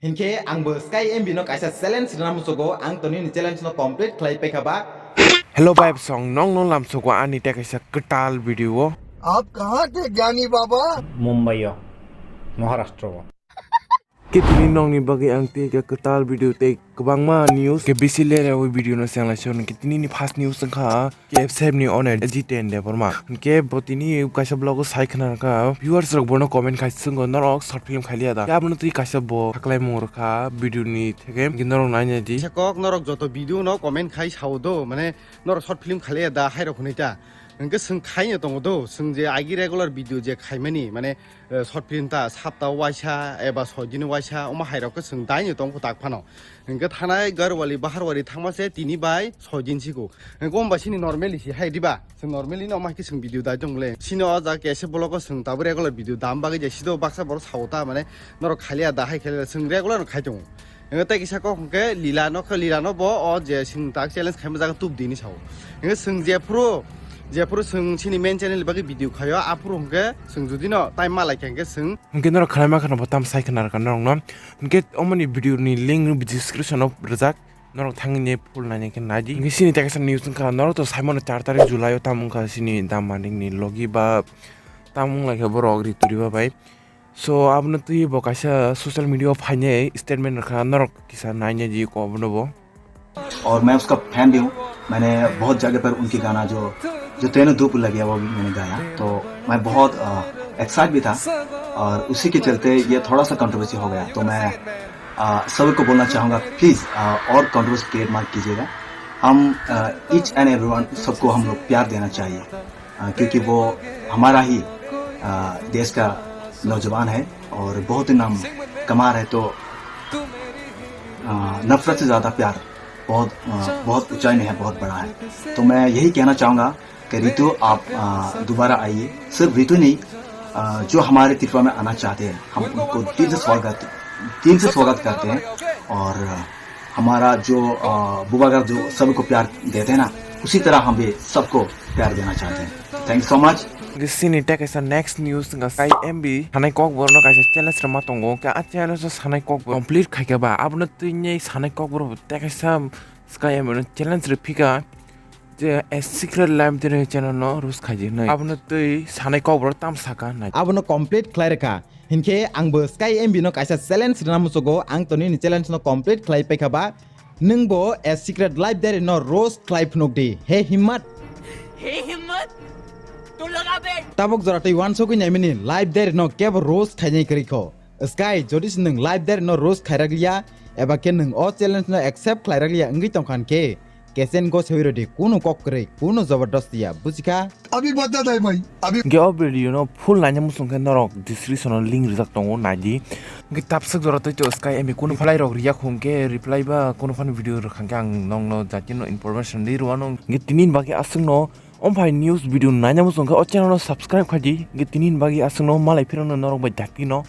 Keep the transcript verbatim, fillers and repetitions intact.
Hinkhe ang bo Sky M B no kaisa challenge rwna muchugo, ang to nini challenge no complete khlai paikha ba. Hello vibe song, nong nong lamsugo ani tei kaisa kwtal video o. आप कहाँ थे ज्ञानी बाबा? Mumbai o, Maharashtra o. Khe tini nongni bagwi ang tei ka kwtal video tei kwbangma news khe bisi lerwi video no chengla sio. Khe tini ni first news wngkha K F C ni owner Jiten Debbarma. Khe bo tini kaisa vlog o sai khna kha, viewers rok bono comment khai swngo, "Norok short film khailiya da?" Khe abono twi kaisa bo haklaimung rwkha video ni theke. Khe norok naina di. Kisa kok norok joto video no comment khai sao do, mane norok short film khailiya da hai rok hwnwi ta. Hwnkhe chwng khaino tongo do, chwng je agi regular video je khaimani, mane eh, short film ta sapta waisa eba soi din waisa omo hai rok khe chwng daino tong kwtak phano. Hwnkhe thanai Garwali Baharwali thangma se tini bai soi din siko. Hwnkhe omo bai sini normally si hai diba? Chwng normally no omo hai khe chwng video dai tong le. Sini o jaga kaisa vlog o chwng tabuk regular video dam bagwi jai sido baksa borok sao ta mane norok khailiya da hai khailiya chwng regular khai tongo. Hwnkhe tei kisa kok hwnkhe Lila no khe Lila no bo o je chwng tak challenge khaima jaga tub dini sao. Hwnkhe chwng jephuru jephuru chwng sini main channel ni bagwi video khaio aphuru hwnkhe chwng judi no time ma lai kha hwnkhe chwng Hwnkhe norok khwlaima kheno bo tam sai khna rwkha norokno. Hwnkhe omoni video ni link no description o rwjak. Norok thangwi ne full naina khe naidi. Hwnkhe sini tei kaisa news wngkha, norok to saimano char tarik July o tamo wngkha sini Dam Manik ni logi ba tamo wnglaikha borok Ritu Riba bai. So abono twi bo kaisa social media o phainai statement rwkha, norok kisa naina di ko abono bo. और मैं उसका फैन भी हूँ। मैंने बहुत जगह पर उनके गाना जो जो तेनू धूप लगे वो भी मैंने गाया। तो मैं बहुत एक्साइट भी था और उसी के चलते ये थोड़ा सा कंट्रोवर्सी हो गया। तो मैं अ, सभी को बोलना चाहूँगा, प्लीज और कंट्रोवर्सी क्रिएट मत कीजिएगा। हम ईच एंड एवरीवन सबको हम लोग प्यार देना चाहिए। अ, क्योंकि वो हमारा ही अ, देश का नौजवान है और बहुत ही नाम कमा रहे। तो अ, नफरत से ज्यादा प्यार बहुत अ, बहुत ऊंचाई में है, बहुत बड़ा है। तो मैं यही कहना चाहूँगा कि रितु आप अ, दोबारा आइए। सिर्फ रितु नहीं, अ, जो हमारे त्रिपुरा में आना चाहते हैं हम उनको दिल से स्वागत दिल से स्वागत करते हैं। और हमारा जो अ, बुबागर जो सभी को प्यार देते हैं ना, उसी तरह हम भी सबको प्यार देना चाहते हैं। Thank you so much। Sini tei kaisa next news wngkha Sky M B sanai kokborok no kaisa challenge rwma tongo, hwnkhe a challenge o sanai kokborok complete khaikha ba abono twi sanai kokborok tei kaisa Sky M B no challenge rwphika je A Secret Life Diary channel no roast khaidi hinwi. Abono twi sanai kokborok tam saka nai. Abono complete khlai rwkha. Hinkhe ang bo Sky M B no kaisa challenge rwna muchugo, ang to nini challenge no complete khlai paikha ba. Nwng bo A Secret Life Diary no roast khlai phunuk di. He Himmat. He Himmat. Tu laga be. Tabuk jora twi wansugwi naimani Life Diary no kebo roast khainai kwrwi kho. Sky, jodi se nwng Life Diary no roast khairaglia, eba khe nwng o challenge no accept khlairaglia wngwi tongkha hinkhe, Kesen go sewi rodi, kunu kok kwrwi, kunu jabardasti ya, bujikha? अभी बता दे भाई, अभी। Hwnkhe o video no full naina muchung khe norok description o link rijak tongo, naidi. Hwnkhe tapswk jora tei to Sky M B kunu phalai rok riya khung khe reply ba kunu phani video rwkha khe ang nokno jatino information ri rwano. Hwnkhe tini bagwi aswkno omphai news video naina muchung khe o channel no subscribe khaidi. Hwnkhe tini bagwi aswkno malai phirano norok bai jatino.